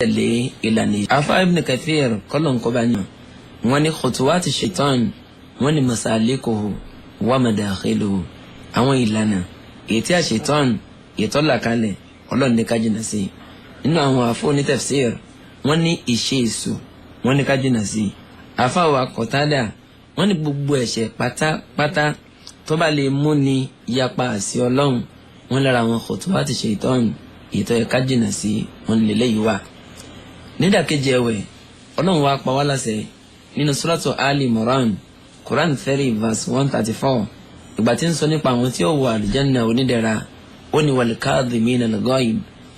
Tẹ̀lé ìlànà. Afa Ibn Kathir kọ́lọ̀ nkọ́ba yàn wọ́n ní khutuwati shaitan, wọ́n ní masalikuhu wa madakhiluhu, àwọn ìlànà èyí tí a shaitan ètò làkàlẹ̀, Ọlọ́run ní ká jìnnà sí. Nínú àwọn àfọ onítafsir, wọ́n ní ìṣe èṣù, wọ́n ní ká jìnnà sí. Àfàwà Qatada, wọ́n ní gbogbo ẹ̀ṣẹ̀ pátápátá tó bá lè mú ni yapa àṣì Ọlọ́run, wọ́n lára àwọn khutuwati shaitan ètò ẹ̀ka jìnnà sí, wọ́n lè léyìí wà. Nídàkejì ẹ̀wẹ̀, Ọlọ́run wá pa wá láṣẹ nínú Suratu Ali Imran, Quran 3 verse 134. Ìgbà tí ń sọ nípa àwọn tí ó wọ àlùjánnà onídẹ̀ra, ó ní wal kadhimina al-ghayz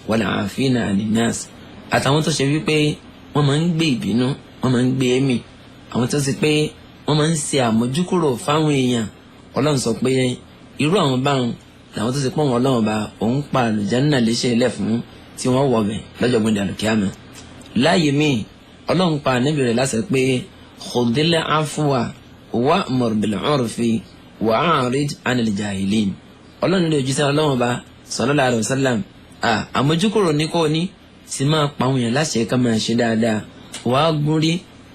wal 'afina 'anin nas, àtàwọn tó ṣe wípé wọ́n máa ń gbé ìbínú, wọ́n máa ń gbé ẹ̀mí, àwọn tó ṣe pé wọ́n máa ń ṣe àmójúkúrò fáwọn èèyàn. Ọlọ́run sọ pé irú àwọn báwọn làwọn tó ṣe pọ̀ wọn, Ọlọ́run bá òun pa àlùjánnà léṣe ilẹ̀ fún tí wọ́n wọ̀ bẹ̀ lọ́jọ́ gbọ́dọ̀ àlùkìyámà. Láàyè míì, Ọlọ́run pa ànábì rẹ̀ láṣẹ pé khudhil afwa wa'mur bil 'urfi wa'arid 'anil jahilin. Ọlọ́run ní òjíṣẹ́ Ọlọ́run ọba sallallahu alaihi wasallam, àmójúkúrò ní kò ní sì máa pa àwọn èèyàn láṣẹ ká máa ṣe dáadáa, wàá gúnrí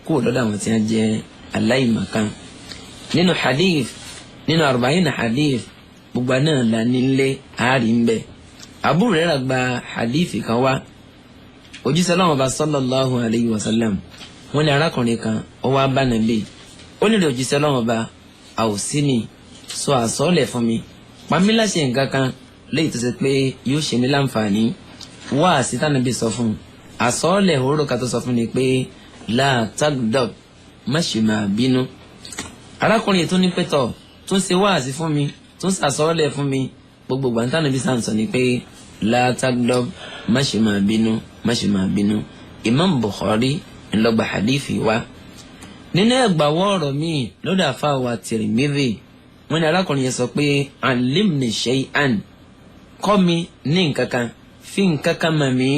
kúrò lọ́dọ̀ àwọn tí wọ́n jẹ́ aláìmọ̀kan. Nínú hadith, nínú arba'in hadith, gbogbo náà la nílé àárín ń bẹ. Abu Hurairah gba hadith kan wá. Òjíṣẹ́ Ọlọ́run ọba sallallahu alayhi wa sallam, wọ́n ní arákùnrin kan ó wá bá Nàbí, ó nílò òjíṣẹ́ Ọlọ́run ọba, awsini, sọ àsọ́ọ̀lẹ̀ fún mi, pa mí láṣẹ nǹkan kan léyìí tó ṣe pé yóò ṣe mí láǹfààní. Wá àsìtánàbí sọ fún un, àsọ́ọ̀lẹ̀ òróró kan tó sọ fún mi pé la tagdab, má ṣe máa bínú. Arákùnrin tó ní pẹ́tọ̀ tó ṣe wáàsí fún mi, tó ṣàsọ́ọ̀lẹ̀ fún mi, gbogbo gbàǹtánàbí sàn sọ ni pé la tagdab, má ṣe máa bínú, má ṣe máa bínú. Imam Bukhari ńlọgba hadithi wa. Nínú ẹgbàáwọ̀ ọ̀rọ̀ míì lọ́dọ̀ àfàwà Tirmidhi, wọ́n ní arákùnrin yẹn sọ pé allimni shay'an, kọ́ mi ní nǹkan kan, fi nǹkan kan mà mí,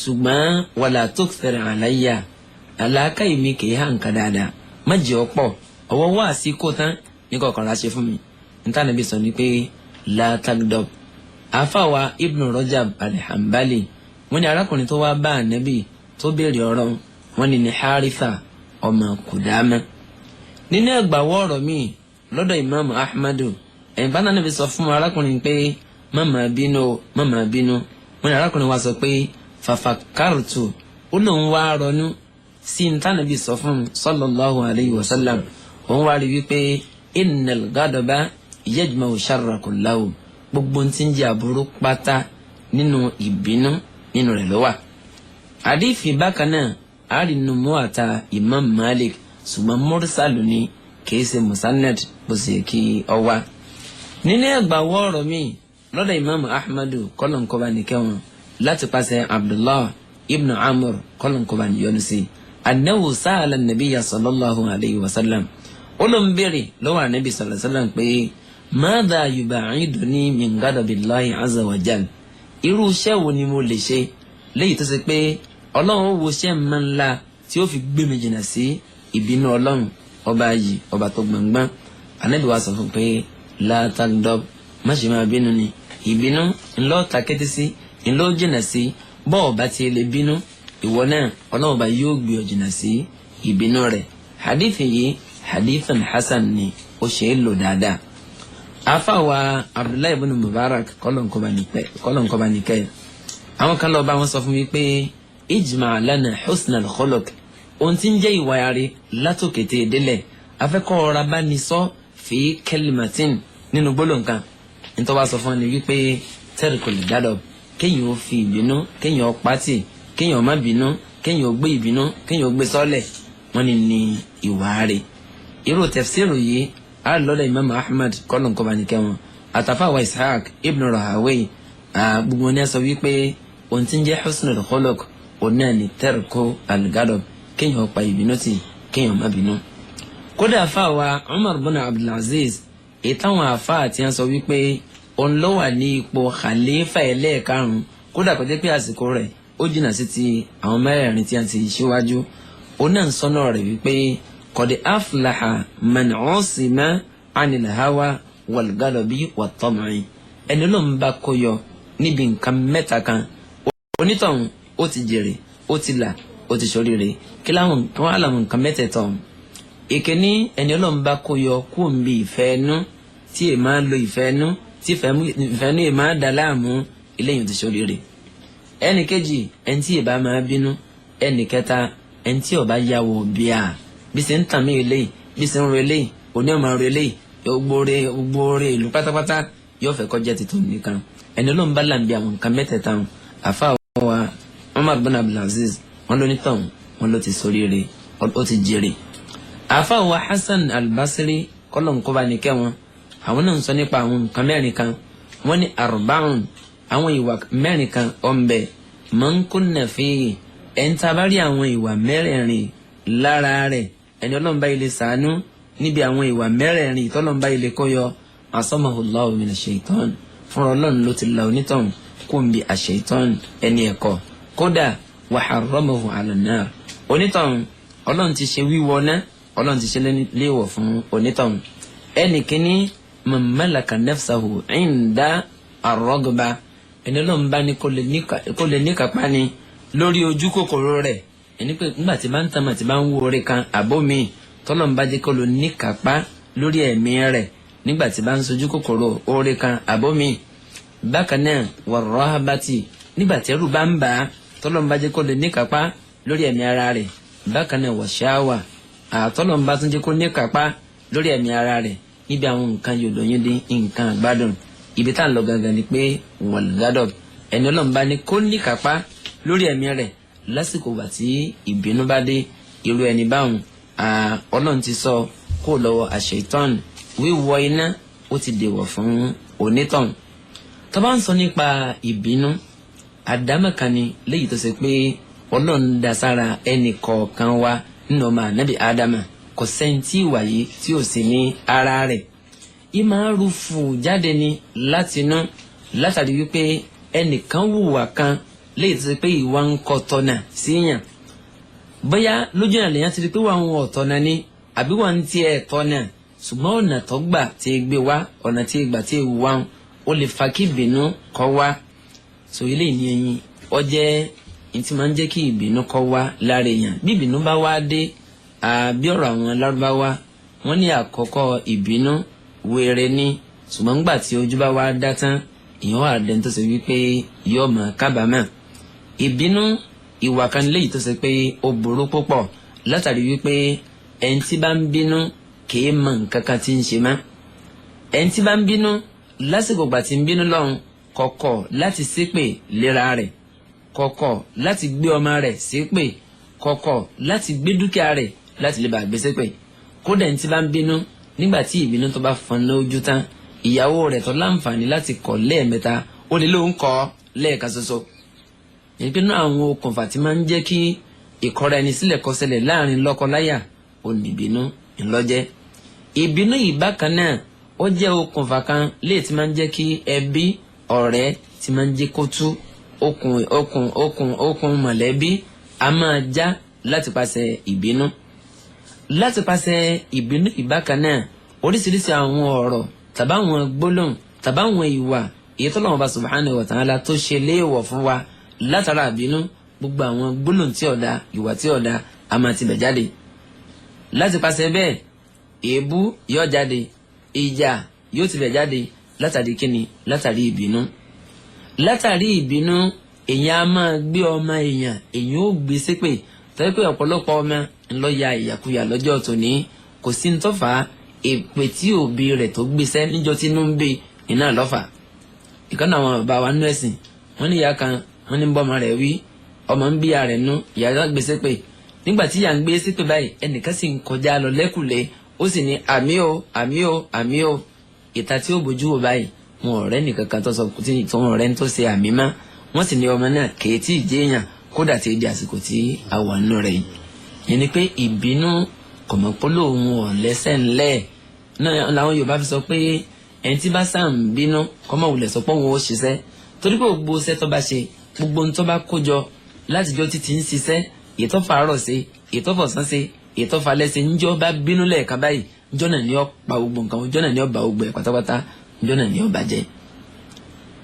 ṣùgbọ́n wala tukthir alayya, àlàákàyè mi kì í hàn nǹkan dáadáa, má jẹ́ ọ̀pọ̀ ọwọ́ wá sí kó tán ní kọ̀ọ̀kan ráṣẹ fún mi. Níta níbi sọ ni pé la tagdab. Àfàwà Ibn Rajab al-Hanbali, wọ́n ní arákùnrin tó wá bá ànábì tó béèrè ọ̀rọ̀, wọ́n ní Haritha ọmọ Kùdámà. Nínú ẹgbàáwọ̀ ọ̀rọ̀ míì lọ́dọ̀ Imam Ahmadu, ẹ̀yìn bá nàbí sọ fún arákùnrin pé má máa bínú, má máa bínú, wọ́n ní arákùnrin wa sọ pé fafakartu, ó lóun wá ronú sí ní tànàbí sọ fún sallallahu alayhi wa sallam, òun wá rí wípé innal ghadaba yajma'u sharra kullahu, gbogbo tí ń jẹ́ àbúrú pátá nínú ìbínú, nínú rẹ̀ ló wà. Àdìfì bákan náà àrínú Muwatta Imam Malik, ṣùgbọ́n mursalu ni, kìí ṣe musannad bó ṣe kí ọ wá. Nínú ẹgbàáwọ̀ ọ̀rọ̀ míì lọ́dọ̀ Imam Ahmadu, kọ́lọ̀nkọ́ba nìkẹ́wọn, láti pàṣẹ Abdullah ibn Amr, kọ́lọ̀nkọ́ba níyọnu sí, annahu sa'ala nabiyya sallallahu alayhi wa sallam, ó ló ń béèrè lọ́wọ́ ànábì sallallahu alayhi wa sallam pé madha yuba'iduni min ghadabillahi azza wa jal, irú iṣẹ́ wo ni mo lè ṣe léyìí tó ṣe pé Ọlọ́run wo iṣẹ́ máa ńlá tí ó fi gbé mi jìnnà sí ìbínú Ọlọ́run ọba yìí, ọba tó gbọ̀ngbọ́n? Ànábì wa sọ fún pé la tagdab, má ṣe máa bínú ni. Ìbínú ńlọ ta kété sí, ńlọ jìnnà sí. Bọ́ọ̀ bá ti lè bínú, ìwọ náà Ọlọ́run ọba yóò gbé ọ jìnnà sí ìbínú rẹ̀. Hadith yìí hadithun hasan ni, ó ṣe é lò dáadáa. Afáwa Abdullahi ibn Mubarak, kọ́lọ̀nkọ́ba nìkẹ́, àwọn kan lọ bá wọn sọ fún mi pé ijma lana husnal khuluq, ohun tí ń jẹ́ ìwà rere látòkété délẹ̀, afẹ́kọ̀ ọ̀rọ̀ abánisọ́ fi kalimatin, nínú gbólóhùn kan. Nítorí wàá sọ fún ni wípé tarkul ghadab, kéèyàn ó fi ìbínú, kéèyàn ó pátì, kéèyàn ó má bínú, kéèyàn ó gbé ìbínú, kéèyàn ó gbé sọ́lẹ̀, wọ́n ní ní ìwà rere. Irú tafsiru yìí á lọ́dọ̀ Imam Ahmad, kọ́lọ̀nkọ́ba nìkẹ́ wọn, àtàfàwà Ishaq ibn Rahaway, gbogbo ní a sọ wípé ohun tí ń jẹ́ husnul khuluq, òun náà ní tarku al-ghadab, kéèyàn ó pa ìbínú tì, kéèyàn má bínú. Kódà àfàwà Umar bin Abdulaziz, ìtàwọn àfáà tí wọ́n sọ wípé òun ló wà ní ipò khalifa ẹlẹ́ẹ̀karùn-ún, kódà kó jẹ́ pé àsìkò rẹ̀ ó jìnnà sí ti àwọn mẹ́rẹ̀ẹ̀rin tí wọ́n ti ṣíwájú, òun náà ń sọ́nà rẹ̀ wípé qad aflaha man usima anil hawa wal ghadabi wat tam'i, ẹni ló ń bá kó yọ níbi nǹkan mẹ́ta kan, onítọ̀hún ó ti jèrè. Ó ti là, ó ti ṣoríire. Kí láwọn wọn làwọn nǹkan mẹ́tẹ̀ẹ̀tọ̀ ọ̀hún? Ìkíní, ẹni Ọlọ́run bá kó yọ kó ń bi ìfẹ́ ẹnu tí è máa lo ìfẹ́ ẹnu, tí ìfẹ́ ẹnu è máa dà láàmú, eléyìí ti ṣoríire. Ẹnì kejì, ẹni tí ìbá máa bínú. Ẹnì kẹta, ẹni tí ó bá yàwó bíà, bí ṣe ń tàn mí eléyìí, bí ṣe ń ro eléyìí, òní ọmọ ro eléyìí, gbóore gbóore ìlú pátápátá yóò fẹ́ kọjá títún nìkan. Ẹni Ọlọ́run bá là ń bí àwọn nǹkan mẹ́tẹ̀ẹ̀ta wọn, àfa wa Umar bin Abdulaziz, wọn ló ní tàn wọn ló ti ṣoríire, ó ti jèrè. Àfa wa Hasan al-Basri, kọlọ̀ nkọ́ba ní kẹ́wọn, àwọn náà ń sọ nípa àwọn nǹkan mẹ́rin kan. Wọ́n ní arba'un, àwọn ìwà mẹ́rin kan ọ̀nbẹ, man kunna fihi, ẹni tá a bá rí àwọn ìwà mẹ́rẹ̀ẹ̀rin lára rẹ̀, ẹni Ọlọ́run bá ilé sànú níbi àwọn ìwà mẹ́rẹ̀ẹ̀rin tọ́lọ́run bá ilé kó yọ, asamahu Allahu mina shaitan, fúnra Ọlọ́run ló ti la onítọ̀hún kó ń bi àṣetán, ẹni ẹ̀kọ́. Kódà wa harramahu ala nar, onítọ̀hún, Ọlọ́run ti ṣe wíwọ náà, Ọlọ́run ti ṣe léèwọ̀ fún onítọ̀hún. Ẹnì kínní, man malaka nafsahu inda ar-ragba, ẹni Ọlọ́run bá ní kó lè níkàpá ni lórí ojú kòkòrò rẹ̀. Ẹni pé nígbà tí bá ń tàmà, tí bá ń wo orí kan àbó mi, tọ́lọ́run bá jẹ́ kó lè níkàpá lórí ẹ̀mí rẹ̀ nígbà tí bá ń sojú kòkòrò orí kan àbó mi. Bákan náà, war-rahabati, nígbà tí ẹrù bá ń bà á, tọ́lọ́run bá jẹ́ kó lè níkàpá lórí ẹ̀mí ara rẹ̀. Bákan náà, wash-shahwa, àtọ́lọ́run bá tún jẹ́ kó níkàpá lórí ẹ̀mí ara rẹ̀ níbi àwọn nǹkan yòdòyìndín, nǹkan àgbádùn. Ibi tá à ń lọ gangan ni pé wal-ghadab, ẹni Ọlọ́run bá ní kó níkàpá lórí ẹ̀mí rẹ̀ lásìkò gbà tí ìbínú bá dé, irú ẹni báwọn, Ọlọ́run ti sọ kó lọ́wọ́ àṣetán, wíwọ iná ó ti dèwọ̀ fún onítọ̀hún. Tó bá ń sọ nípa ìbínú, àdámọ̀kan ni léyìí tó ṣe pé Ọlọ́run dá sára ẹnì kọ̀ọ̀kan wa nínú ọmọ ànábì Ádámà. Kò sẹ́ni tí ìwà yìí tí ò sí ní ara rẹ̀. Ìmọ̀ arúfù jáde ni látinú, látàrí wípé ẹnìkan hùwà kan léyìí tó ṣe pé ìwà ń kọ tọ̀nà síyàn. Bóyá lójú ìrìnàlè yẹn ti rí pé wà ń wọ̀ tọ̀nà ni, àbí wà ń tiẹ̀ tọ̀nà, ṣùgbọ́n ọ̀nà tó gbà tí gbé wá, ọ̀nà tí gbà tí wá, ó lè fa kí ìbínú kó wá. So ilé ìní ẹyin ọ jẹ́ ntí máa ń jẹ́ kí ìbínú kó wá lára èèyàn. Bí ìbínú bá wá dé, àbí ọ̀rọ̀ àwọn Lárúbáwá, wọ́n ní àkọ́kọ́ ìbínú wéré ní, ṣùgbọ́n ńgbà tí ojú bá wá dá tán, èèyàn wà dẹ́n tó ṣe wípé yóò máa kábàámà. Ìbínú, ìwà kan léyìí tó ṣe pé ó burú púpọ̀, látàrí wípé ẹni tí bá ń bínú kìí mọ nǹkan kan tí ń ṣe mọ́. Ẹni tí bá ń bínú, lásìkò gbà tí ń bínú lọ́hùn, kọ̀kọ̀ láti ṣépè léra rẹ̀, kọ̀kọ̀ láti gbé ọmọ rẹ̀ ṣépè, kọ̀kọ̀ láti gbé dúkìá rẹ̀ láti lè bá gbé ṣépè. Kódà ẹni tí bá ń bínú, nígbà tí ìbínú tó bá fọn lójú tán, ìyàwó rẹ̀ tó láǹfààní láti kọ̀ lẹ́ẹ̀mẹ́ta, ó lè lóun kọ̀ lẹ́ẹ̀kan ṣoṣo. Ìpinnu àwọn okùnfà tí máa ń jẹ́ kí ìkọra ẹni sílẹ̀ kó ṣẹlẹ̀ láàrin lọ́kọ-láyà, ó ní ìbínú ńlọ́jẹ́. Ìbínú yìí bákan náà, ó jẹ́ okùnfà kan léè tí máa ń jẹ́ kí ẹbí, ọ̀rẹ́ tí máa ń jẹ́ kó tú okùn, okùn, okùn, okùn mọ̀lẹ́bí a máa já láti pàṣẹ ìbínú. Láti pàṣẹ ìbínú yìí bákan náà, oríṣiríṣi àwọn ọ̀rọ̀ tàbáwọn gbólóhùn tàbáwọn ìwà èyí tó lọ́wọ́ bá subhanahu wa ta'ala tó ṣe léèwọ̀ fún wa, látara àbínú, gbogbo àwọn gbólóhùn tí ọ̀dà, ìwà tí ọ̀dà, a máa ti bẹ̀ jáde. Láti pàṣẹ bẹ́ẹ̀, èébú yóò jáde, ìjà yóò ti bẹ̀ jáde. Látàrí kíni? Látàrí ìbínú. Látàrí ìbínú, èèyàn á máa gbé ọmọ èèyàn, èèyàn ó gbé ṣépè tọ́jú pé ọ̀pọ̀lọpọ̀ ọmọ ńlọ ya ìyàkuyà lọ́jọ́ tòní. Kò sí ní tọ́fà, èpè tí òbí rẹ̀ tó gbéṣẹ́ níjọ́ tí inú ń bí iná lọ́fà. Ìkànnì àwọn bàbá wa nú ẹ̀sìn, wọ́n ní ìyá kan, wọ́n ní bọ́mọ rẹ̀ wí, ọmọ ń bí ìyá rẹ̀ nú, ìyá náà gbé ṣépè. Nígbà tí ìyá ń gbé ṣépè báyìí, ẹnìkan sì ń kọjá lọ lẹ́kùlé, ó sì ní, "Àmì o, àmì o, àmì o." Ìta tí ó bójú wò báyìí, wọn ọ̀rẹ́ nìkan kan tó sọ tí wọn ọ̀rẹ́ tó ṣe àmì má. Wọ́n sì ní ọmọ náà kèétí ìjéèyàn, kódà tí di àsìkò tí a wà nínú rẹ̀ yìí. Yẹn ni pé ìbínú kọ̀mọ̀pọ́lọ́ òun ọ̀ lẹ́sẹ̀ ńlẹ̀ náà làwọn Yorùbá fi sọ pé ẹni tí bá sáà ń bínú, kọ́mọ̀ wulẹ̀ sọ pé òun ó ṣiṣẹ́, torí pé gbogbo iṣẹ́ tó bá ṣe, gbogbo ohun tó bá kó jọ látijọ́ títí ń ṣiṣẹ́, ètò fàárọ̀ ṣe, ètò fọ̀sán ṣe, ètò falẹ́ ṣe, ńjọ́ bá bínú lẹ́ẹ̀kan báyìí, ńjọ́ náà ni ó pa gbogbo nǹkan, ńjọ́ náà ni ó ba gbogbo ẹ̀ pátápátá, ńjọ́ náà ni ó bàjẹ́.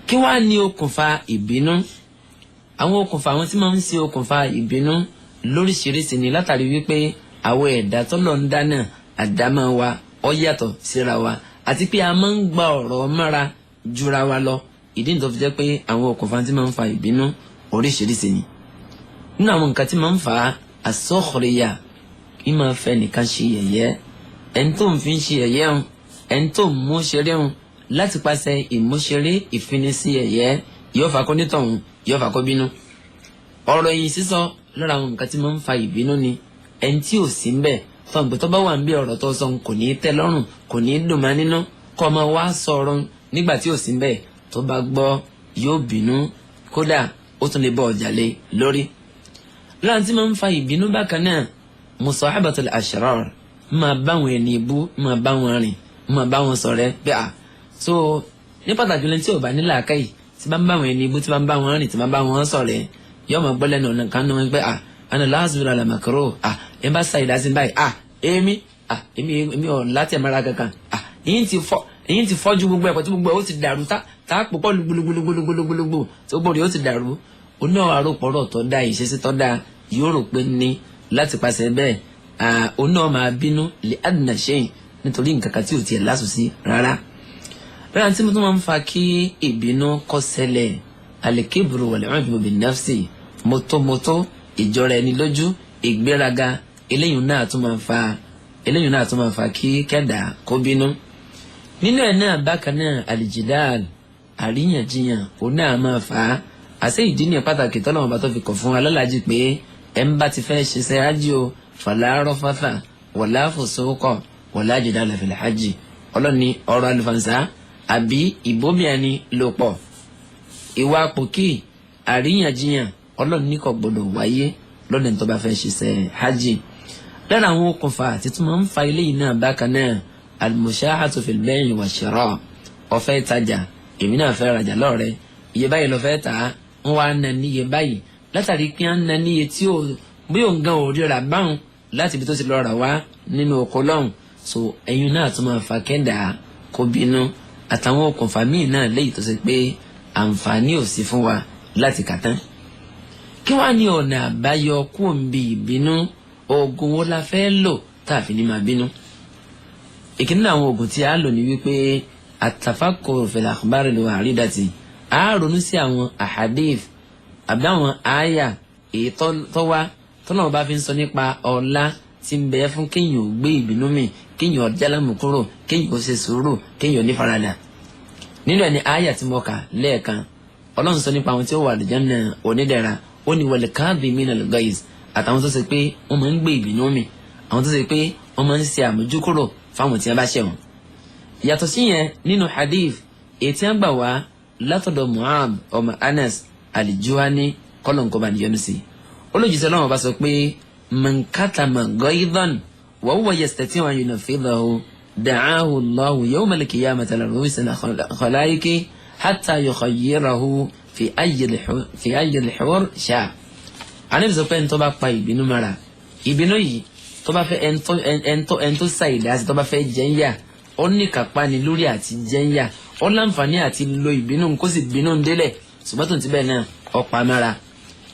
Kí wàá ní okùnfà ìbínú? Àwọn okùnfà, àwọn tí máa ń ṣe okùnfà ìbínú lóríṣiríṣi ni, látàrí wípé àwọn ẹ̀dá tọ́lọ̀ ń dáná àdámọ́ wa ó yàtọ̀ síra wa, àti pé a máa ń gba ọ̀rọ̀ mọ́ra jura wa lọ. Ìdí nìyí tó fi jẹ́ pé àwọn okùnfà tí máa ń fa ìbínú oríṣiríṣi ni. Nínú àwọn nǹkan tí máa ń fa àsọ̀kọ̀rẹ̀yà, kí máa fẹ́ nìkan ṣe yẹ̀yẹ́, ẹni tó ń fi ṣe yẹ̀yẹ́ ń, ẹni tó ń mú ṣeré ń, láti pàṣẹ ìmúṣeré ìfinisí yẹ̀yẹ́, yóò fà kó nítọ̀hún, yóò fà kó bínú. Ọ̀rọ̀ yìí sísọ lọ́ra àwọn nǹkan tí máa ń fa ìbínú ni. Ẹni tí ò sí ń bẹ̀ fún àgbẹ̀ tó bá wà ń bí, ọ̀rọ̀ tó sọ kò ní í tẹ́ lọ́rùn, kò ní í dùn má nínú, kọ́ ọmọ wa sọ̀rọ̀ nígbà tí ò sí ń bẹ̀, tó bá gbọ́ yóò bínú, kódà ó tún lè bọ́ ọjà lé lórí. Lára tí máa ń fa ìbínú bákan náà, musahabatul ashrar, máa bá wọn ẹni ibú, máa bá wọn rìn, máa bá wọn ṣọ̀rẹ́ bẹ́ẹ̀ à. So ní pàtàkì lẹ́ni tí ò bá ní làákàyè, tí bá ń bá wọn ẹni ibú, tí bá ń bá wọn rìn, tí bá ń bá wọn ṣọ̀rẹ́, yóò máa gbọ́ lẹ́nu ọ̀nà kan náà pé à ana la asbiru ala makruh, à ẹ bá sa ìdásí báyìí, à èmi à èmi èmi ò láti ẹ̀ mara kankan, à èyí ti fọ́jú gbogbo ẹ̀kọ́ tí gbogbo ẹ̀ ó ti dàrú, tá tá a pòpọ̀ gbogbogbogbogbogbogbò tí gbogbo rẹ̀ ó ti dàrú. Oní àròpọ̀rọ̀ tó dáa, ìṣesí tó dáa, yóò rò pé ní láti pàṣẹ bẹ́ẹ̀, oní ọ̀ máa bínú lè adùnà ṣẹ́yìn nítorí nǹkan kan tí ò tiẹ̀ lásù sí rárá. Rárá tí mo tún máa ń fa kí ìbínú kó ṣẹlẹ̀, al-kibru wal-'ujbu bin-nafsi, mọ́tòmọ́tò, ìjọra ẹni lójú, ìgbéraga, eléyìí náà tún máa fa kí kẹ́dà kó bínú. Nínú ẹ̀ náà bákan náà, al-jidal, àríyànjiyàn, òun náà máa fà á. Àṣẹ ìdí ní pàtàkì tọ́lọ́mọba bá tó fi kọ̀ fún alálàájì pé ẹ̀ ń bá ti fẹ́ ṣiṣẹ́ hajj o, fala rafatha wala fusuqa wala jidala fil hajj. Ọlọ́ni ọ̀rọ̀ àlùfànṣá àbí ìbómìàní ló pọ̀, ìwà pòkì, àríyànjiyàn, ọlọ́run ní kò gbọdọ̀ wáyé lọ́dẹ̀ tó bá fẹ́ ṣiṣẹ́ hajj. Lára àwọn okùnfà tí tó máa ń fa eléyìí náà bákan náà, al-mushahatu fil bay'i wa shira. Ó fẹ́ tajà, èmi náà fẹ́ rajà lọ́rẹ́, iye báyìí ló fẹ́ tà á, ń wá na níye báyìí. Látàrí pé à ń na níye tí ò bí òun gan ò ríra báwọn láti ibi tó ti lọ rà wá nínú oko lọ́hùn, so ẹ̀yin náà tó máa fa kẹ́dà kó bínú, àtàwọn okùnfà míì náà léyìí tó ṣe pé àǹfààní ò sí fún wa láti kà tán. Kí wàá ní ọ̀nà àbáyọ kú òǹbí ìbínú? Oògùn wo la fẹ́ lò tá a fi ní máa bínú? Ìkíní àwọn oògùn tí a lò ní wípé at-tafakkur fil akhbar al-waridati, a ronú sí àwọn ahadith àbí àwọn àyà èyí tó wá tọ́lọ́mọ bá fi ń sọ nípa ọlá tí ń bẹ fún kéèyàn ò gbé ìbínú mì, kéèyàn ọ̀jálámù kúrò, kéèyàn ó ṣe sùúrù, kéèyàn ní faradà. Nínú ẹ̀ ní àyà tí mo kà lẹ́ẹ̀kan, Ọlọ́run sọ nípa àwọn tí ó wà àlùjánnà onídẹ̀ra, ó ní wal kadhimina al-ghayz, àtàwọn tó ṣe pé wọ́n máa ń gbé ìbínú mì, àwọn tó ṣe pé wọ́n máa ń ṣe àmójúkúrò fáwọn tí wọ́n bá ṣẹ̀ wọ́n. Yàtọ̀ síyẹn, nínú hadith èyí tí wọ́n gbà wá látọ̀dọ̀ Mu'adh ọmọ Anas al-Juhani, kọ́lọ̀ níyọnu sí, olójúṣe Ọlọ́run bá sọ pé man katama ghaydan wa huwa yastati'u an yunfidhahu da'ahu Allahu yawma al-qiyamati ala ru'usi al-khalaiqi hatta yukhayyirahu fi ayyi al-hur sha'a. Ànábì sọ pé ẹni tó bá pa ìbínú mara, ìbínú yìí, tó bá fẹ́ ẹni tó sa ìdásí, tó bá fẹ́ jẹ́ ń yà, ó ní kápá ni lórí àti jẹ́ ń yà, ó láǹfààní àti lo ìbínú kó sì bínú délẹ̀, ṣùgbọ́n tó ti bẹ́ẹ̀ náà ọ̀pá mara,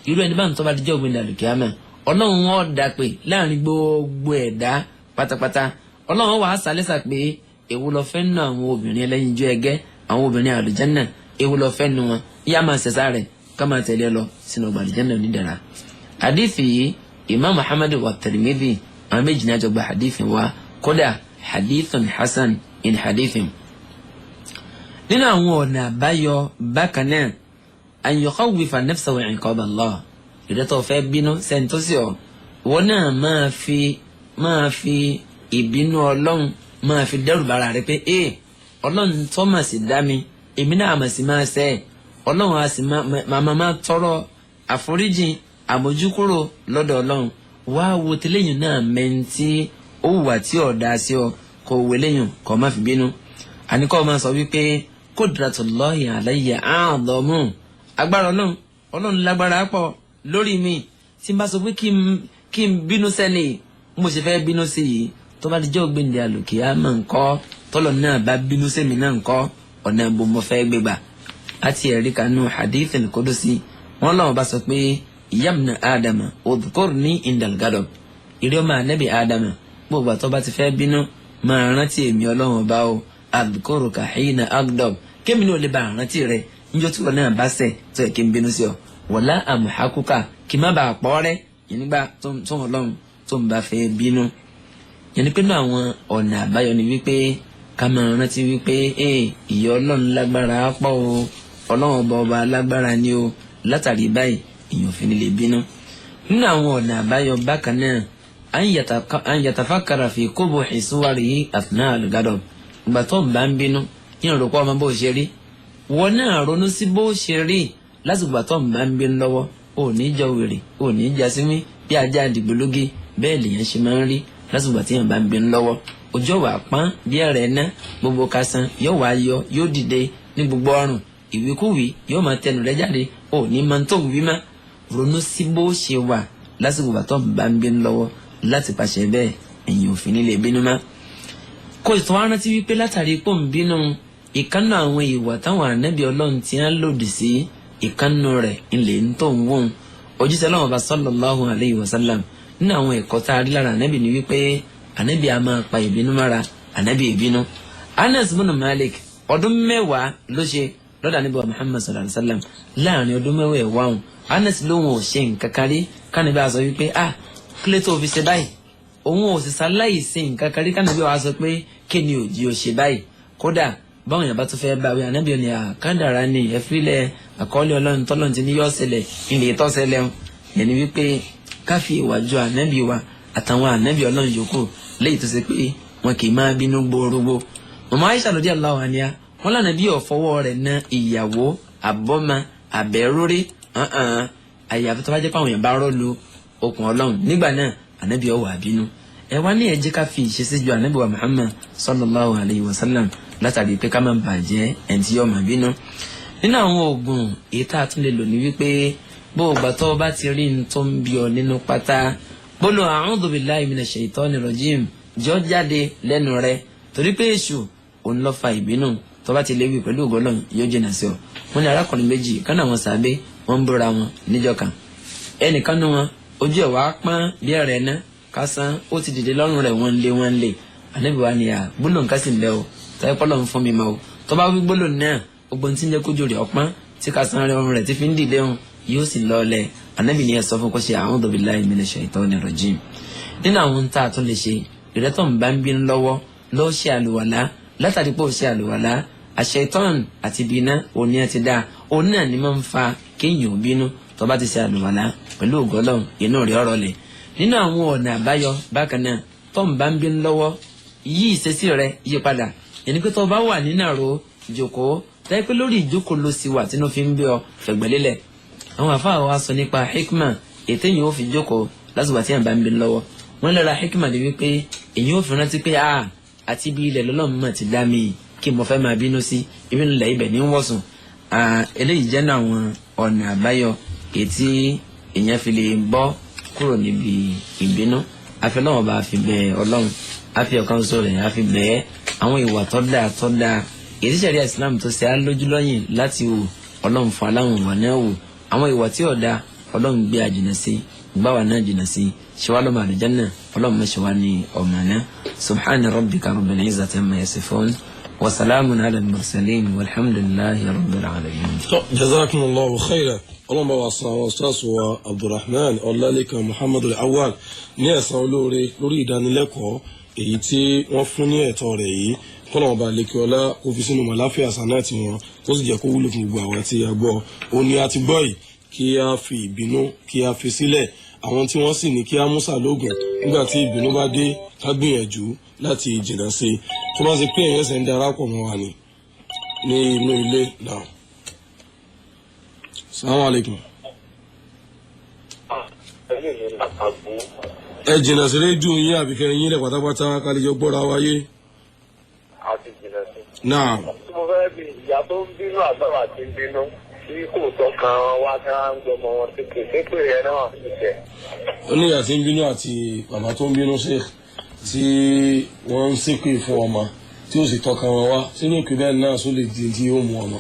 irú ẹni báwọn tó bá dijọ́ ògbìn dàlùkìámà, Ọlọ́run wọn dà pé láàrin gbogbo ẹ̀dá pátápátá, Ọlọ́run wàá sálẹ́sà pé èwo lọ fẹ́ nù àwọn obìnrin ẹlẹ́yinjú ẹgẹ́, àwọn obìnrin àlùjánnà, èwo lọ fẹ́ nù wọn, yá máa ṣẹ̀ṣà rẹ̀ ká máa tẹ̀lé lọ sínú ọgbà àlùjánnà onídàra. Hadithi yìí, Imam Muhammad wa Tirmidhi, àwọn méjì ní àjọgbà hadithi wa, kódà hadithun hasan in hadithin. Nínú àwọn ọ̀nà àbáyọ bákan náà, an yukhawwifa nafsahu iqab Allah. Ìrẹ́tọ̀ fẹ́ bínú sẹ́ńtọ́sí ọ̀, wọn náà máa fi ìbínú Ọlọ́run máa fi dẹ́rù bara rẹ pé ee, Ọlọ́run tó mà sí dá mi, èmi náà mà sí máa ṣẹ́ ẹ̀, Ọlọ́run á sì máa tọrọ àforíjìn, àmójúkúrò lọ́dọ̀ Ọlọ́run. Wá wo tẹ́lẹ̀yìn náà mẹ́ntì ó wà tí ò dá sí ọ, kò wẹlẹ́yìn kò má fi bínú. Àníkọ́ máa sọ wípé qudratullahi alayya a'zamu, agbára Ọlọ́run, Ọlọ́run lágbára pọ̀ lórí mi. Tí n bá sọ pé kí n bínú sẹ́ni mo ṣe fẹ́ bínú sí yìí, tó bá di jọ́ gbẹ̀ndẹ̀ àlùkìyámà ńkọ́? Tọ́lọ̀ náà bá bínú sẹ́mi náà ńkọ́? Ọ̀nà bó mo fẹ́ gbégbà? Àti ẹ̀rí kanú hadithin kudusi. Wọ́n lọ́wọ́ bá sọ pé yabna Ádámà udhkurni indal gadab, ìrẹ́ ọmọ ànábì Ádámà, gbogbo àtọ́ bá ti fẹ́ bínú máa rántí èmi Ọlọ́run ọba o, adhkuruka hina agdab, kémi ní o lè bá rántí rẹ níjọ́ tí wọn náà bá ṣẹ̀ tó yẹ kí n bínú sí ọ, wala amhakuka, kí má bàa pọ́ rẹ́ yẹn nígbà tó ń Ọlọ́run tó ń bá fẹ́ bínú. Yẹn ni pé náà àwọn ọ̀nà àbáyọ ni wípé ká máa rántí wípé ìyà Ọlọ́run lágbára pọ̀ o, Ọlọ́run ọba ọba lágbára ni o. Látàrí báyìí èèyàn fi ní lè bínú. Nínú àwọn ọ̀nà àbáyọ bákan náà, an yatafakara fi qubuhi suwarihi athna al-ghadab. Ìgbà tó ń bá ń bínú yín rò pé ọmọ bó ṣe rí, wọn náà ronú sí bó ṣe rí lásìkò ìgbà tó ń bá ń bínú lọ́wọ́. Ò ní jọ wèrè, ò ní jasínwín bí ajá àdìgbòlógé. Bẹ́ẹ̀ lèèyàn ṣe máa ń rí lásìkò ìgbà tí yẹn bá ń bínú lọ́wọ́. Ojú ọ̀wà pọ́n bí ẹ̀rẹ̀ ná, gbogbo kásán yóò wá yọ, yóò dìde ní gbogbo ọrùn, ìwíkúwìí yóò máa tẹnu rẹ jáde, ò ní máa tó wí má. Ronú sí bó ṣe wà lásìkò ìgbà tó ń bá ń bínú lọ́wọ́. Láti pàṣẹ bẹ́ẹ̀, ẹ̀yìn òfin nílé bínú má. Kó ìtàn wá rántí wípé látàrí pò ń bínú, ìkànnà àwọn ìwà táwọn ànábì Ọlọ́run ti ń lòdì sí, ìkànnù rẹ̀ ńlẹ̀ ń tó ń wọ̀n. Òjíṣẹ́ Ọlọ́run ọba sallallahu alayhi wa sallam, nínú àwọn ẹ̀kọ́ tá a rí lára ànábì ni wípé ànábì a máa pa ìbínú mára, ànábì ìbínú. Anas bin Malik, ọdún 10 ló ṣe lọ́dọ̀ ànábì wa Muhammad sallallahu alayhi wa sallam. Láàrin ọdún 10 wáhùn, Anas lóhùn ò ṣe nǹkan kan rí kánibí a sọ wípé, "Ah, kílẹ̀ tó fi ṣe báyìí?" Òun ò sì ṣaláì ṣe nǹkan kan rí kánibí wa sọ pé, "Kí ni òjì ò ṣe báyìí?" Kódà báwọn yàrá bá tún fẹ́ bá wí, ànábì ni àkàndàrà ni ẹ̀fílẹ̀ àkọọ́lẹ̀ Ọlọ́run tọ́lọ́run ti ní yọ́ ṣẹlẹ̀ ilé tọ́sẹ̀lẹ̀. Yẹn ni wípé káfí ìwà jọ ànábì wa àtàwọn ànábì Ọlọ́run yòókù léyìí tó ṣe pé wọn kì í máa bínú gbórógbó. Màmá Aisha radiyallahu anha, wọn lànà bí ọ̀fọwọ́ rẹ̀ na ìyàwó àbọ́mọ àbẹ̀rórí, àyàfi tó bá jẹ́ pé àwọn èèyàn bá rọ́ lu okùn Ọlọ́run, nígbà náà ànábì ó wá bínú. Ẹ wá ní ẹ jẹ́ ká fi ìṣesí ju ànábì wa Muhammad sallallahu alayhi wa sallam, látàrí pé ká má bàjẹ́ ẹni tí yóò máa bínú. Nínú àwọn oògùn èyí tá a tún lè lò ní wípé bó o gbà tó o bá ti rí n tó ń bí ọ nínú pátá, gbólóhùn a'udhu billahi minash shaitani rajim jọ jáde lẹ́nu rẹ, torí pé èṣù òun ló fa ìbínú. Tó bá ti lè wí, pẹ̀lú ògo Ọlọ́run yóò jìnnà sí ọ. Wọ́n ní arákùnrin méjì kánà, àwọn sàbẹ, wọ́n ń búra wọn níjọ́ kan. Ẹnìkan nu wọn, ojú ẹ̀ wá pọ́n bí ẹ̀rẹ̀ ná kásán, ó ti dìde lọ́rùn rẹ̀, wọ́n lé wọ́n lé. Ànábì wa ni à gbólóhùn kásì ń bẹ́ o, tọ́yẹ pọ́lọ́ ń fún mi mọ́ o. Tó bá wí gbólóhùn náà, gbogbo tí ń jẹ́ kójú rẹ̀ ọpọ́n tí kásán rẹ̀, ọrùn rẹ̀ ti fi ń dìde hàn, yóò sì lọ́ọ̀lẹ̀. Ànábì ni ẹ sọ fún kó ṣe a'udhu billahi minash shaitani rajim. Nínú àwọn tá a tún lè ṣe, ìrẹ́tọ̀ ń bá ń bínú lọ́wọ́, lọ́ọ́ ṣe àlùwàlá. Látàrí pé ó ṣe àlùwàlá, àṣetán àti ìbínú òní ẹ ti dáa, òun náà ni máa ń fa kéèyàn ò bínú. Tó bá ti ṣe àlùwàlá, pẹ̀lú ògo Ọlọ́run inú rẹ̀ ọ̀rọ̀ lẹ̀. Nínú àwọn ọ̀nà àbáyọ bákan náà, tó ń bá ń bínú lọ́wọ́, yí ìṣesí rẹ̀ yí padà. Ẹni pé tó bá wà nínú àrò ìjókòó, tẹ́ pé lórí ìjókòó ló sì wà tínú fi ń bí ọ, fẹ̀gbẹ́lélẹ̀. Àwọn àfáà wa sọ nípa hikma ètò èyàn ò fi jókòó lásìkò àti àbá ń bínú lọ́wọ́. Wọ́n lọ́ra hikma ni wípé èyàn ò fi rántí pé a àti ibi ilẹ̀ lọ́lọ́run mọ̀ ti dá mi, kí mo fẹ́ máa bínú sí ibi ńlẹ̀, ibẹ̀ ní wọ̀sùn. Eléyìí jẹ́ náà àwọn ọ̀nà àbáyọ ètí èèyàn fi lè bọ́ kúrò níbi ìbínú. Àfẹlọ́wọ̀n bá fi bẹ Ọlọ́run, àfi ọ̀kan sọ rẹ̀ àfi bẹ́ẹ̀, àwọn ìwà tó dáa tó dáa èyí ṣẹ̀ríà Islam tó ṣe á lójú lọ́yìn láti wò, Ọlọ́run fún aláwọn ìwà náà wò. Àwọn ìwà tí ò dáa, Ọlọ́run gbé àjìnà sí, gbá wa náà jìnà sí, ṣe wá lọ́mọ àlùjánnà. Ọlọ́run má ṣe wá ní ọmọ náà. Subhana rabbika rabbil izzati amma yasifun wa salamun ala al-mursalin walhamdulillahi rabbil alamin. Jazakumullahu khairan. Ọlọ́run bá wa san àwọn stars wa Abdulrahman Ọlálékan Muhammadu Awal ní ẹ̀san olóore lórí ìdánilẹ́kọ̀ọ́ èyí tí wọ́n fún ní ẹ̀tọ́ rẹ̀ yìí. Kọ́nà ọba lẹ́kẹ́ọ́lá kó fi sínú màláfíà sànáàtì wọn, kó sì jẹ́ kó wúlò fún gbogbo àwọn tí a gbọ́. Ó ní a ti gbọ́ yìí, kí a fi ìbínú kí a fi sílẹ̀. Àwọn tí wọ́n sì ní kí a mú sàlóògùn nígbà tí ìbínú bá dé, ká gbìyànjú láti jìnnà sí i. Tó bá ṣe pé ẹ̀yẹ́ ṣẹ̀ ń darapọ̀ mọ́ wa ni ní inú ilé náà. Salamu alaikum. Ẹyẹ mi làkàgbó. Ẹ jìnnà sí rédíò yín àbíkẹ́ yín rẹ̀ pátápátá, ká lè jọ gbọ́ra wáyé. A ti jìnnà sí. Náà. Tí mo fẹ́ bi ìyá tó ń bínú àgbàwà tí ń bínú tí kò tọ́ kan wá tí wọ́n ń gbọmọ wọn sí kè é pé ẹ náà ti tẹ̀. Ó ní ìyá tí ń bínú àti bàbá tó ń bínú sí tí wọ́n ń ṣépè fún ọmọ. tí ó sì tọkàn wọn wá sínú ìpè bẹ́ẹ̀ náà só lè di tí ó mú ọmọ.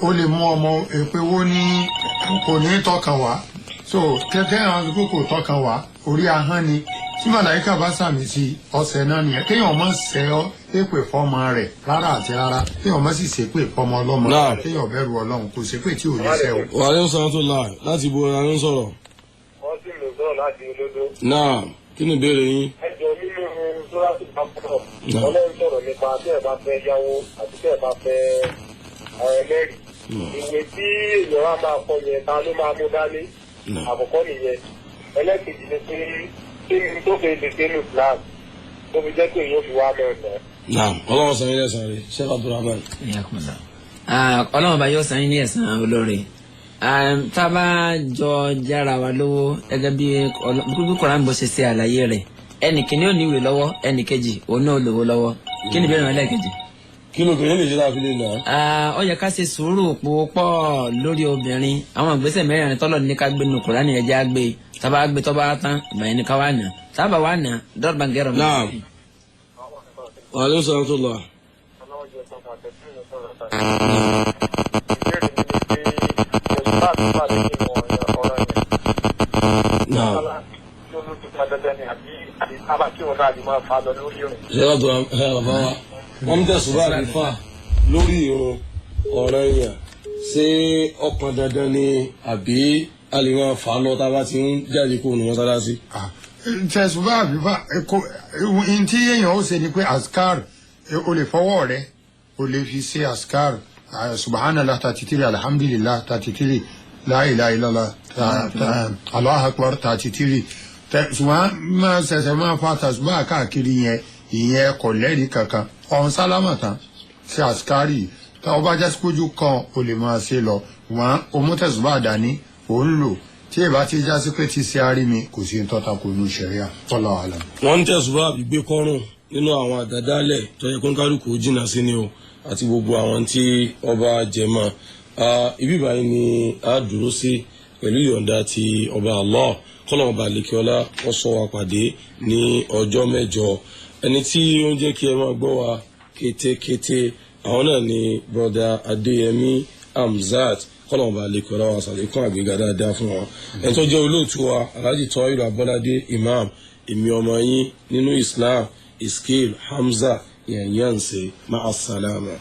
Ó lè mú ọmọ. Èpè wo ni kò ní tọkàn wá? So kẹkẹ àwọn àdúgbò kò tọkàn wá, orí ahọ́n ni. Tí màláìka bá sàmì sí ọ̀sẹ̀ náà nìyẹn. Kéèyàn má ṣe ọ èpè fọmọ rẹ̀ rárá àti rárá, kéèyàn má sì ṣépè fọmọ ọlọ́mọ. Náà. Kéèyàn bẹ̀rù Ọlọ́run, kò ṣépè tí ò ní ṣe o. Wàhálà ń sọ̀rọ̀ tó la láti bo ara ń sọ̀rọ̀. Wọ́n sì lè sọ̀rọ̀ láti olódó. Náà, kí ni ìbéèrè yín? Ẹjọ́, nínú sóràtì pápọ̀, Náà. Ọlọ́run sọ̀rọ̀ nípa tí ẹ bá fẹ́ yáwó àti tí ẹ bá fẹ́ ẹlẹ́rìí. Ìwé tí èèyàn á máa kọ yẹn, ta ló máa mú dání? Náà. Àkọ́kọ́ nìyẹn. Ẹlẹ́kejì ni pé kí ni tó fi lè dénú Islam tó fi jẹ́ pé èèyàn fi wá mọ̀ ọ̀nà? Náà, Ọlọ́run sàn yín lẹ́sàn rẹ̀, Sheikh Abdulrahman. Ọlọ́run bá yóò san yín ní ẹ̀san olóore. Tá a bá jọ jára wa lówó, gẹ́gẹ́ bí Koran bó ṣe ṣe àlàyé rẹ̀, ẹnì kìíní ò ní ìwé lọ́wọ́, ẹnì kejì òun náà lówó lọ́wọ́. Kí ni ìbéèrè wọn lẹ́ẹ̀kejì? Kí lóbìnrin lè ṣe láti lè nà á? Ó yẹ ká ṣe sùúrù púpọ̀ lórí obìnrin. Àwọn ìgbésẹ̀ mẹ́rin tọ́lọ̀ ní ká gbé nu Kùránì, ẹ̀jẹ̀ á gbé. Tábà gbé, tọ́ba tán, ìgbà yẹn ní ká wá nà. Tábà wá nà dọ́rọ̀bà gẹ́rọ̀. Náà. Wàhálà ń sọ̀rọ̀ tó la. Ọlọ́run jẹ́ sọ́kàn àtẹ̀sí ìlú sọ̀rọ̀ sáà. Ìbéèrè mi ni pé tẹ̀síbá tó wà lẹ́yìn ọ̀rọ̀ yẹn. Náà. Tí ó ló ti pa dandan ni àbí sábà kí òun náà lè máa fa lọ lórí ìrìn? Sheikh Abdulrahman, bàbá wa, wọ́n ń tẹ̀sùn bá àlùfà lórí irun ọ̀ràn yẹn, ṣé ọkàn dandan ni àbí a lè máa fà á lọ tá a bá ti ń jáde kó nu mọ́sálásí? Tẹ̀sùbá àbífà kò n tí èèyàn ó ṣe ni pé askar, o lè fọwọ́ rẹ, o lè fi ṣe askar, subhanallah 33, alhamdulillah 33, la ilaha illallah, Allahu akbar 33. Tẹ̀sùbá máa ṣẹ̀ṣẹ̀ máa fa tẹ̀sùbá káàkiri yẹn, ìyẹn kò lẹ́rìí kankan. Ọ̀hún sálámà tán, ṣe askari. Tá o bá jásí kójú kan, o lè máa ṣe lọ wọn, o mú tẹ̀sùbá dání, ò ń lò. Tí ìbá ti jásí pé ti ṣe àárí mi, kò sí ń tọ́ta kò ní ṣẹ̀ríà. Wallahu alam. Wọ́n ń tẹ̀sùn bá gbígbé kọ́rùn nínú àwọn àdádálẹ̀ tó yẹ kó ń kálukú jìnnà sí ni o, àti gbogbo àwọn tí ọba jẹmọ́. Ibi báyìí ni a dúró sí pẹ̀lú ìyọ̀ǹda ti ọba Allah. Kọ́nà ọba àlekíọ́lá wọ́n sọ wa pàdé ní ọjọ́ mẹ́jọ. Ẹni tí ó ń jẹ́ kí ẹ máa gbọ́ wa kétékété, àwọn náà ni Brother Adéyẹmí Hamzat. Kọ́nà ọba àlekíọ́lá wa sàlékún àgbéga dáadáa fún wọn. Ẹni tó jẹ́ olóòtú wa, Alhaji Tọ́yìrì Abọ́ládé Imam. Èmi ọmọ yín nínú Islam, Iskil Hamza Yanyanse, ma'a salama.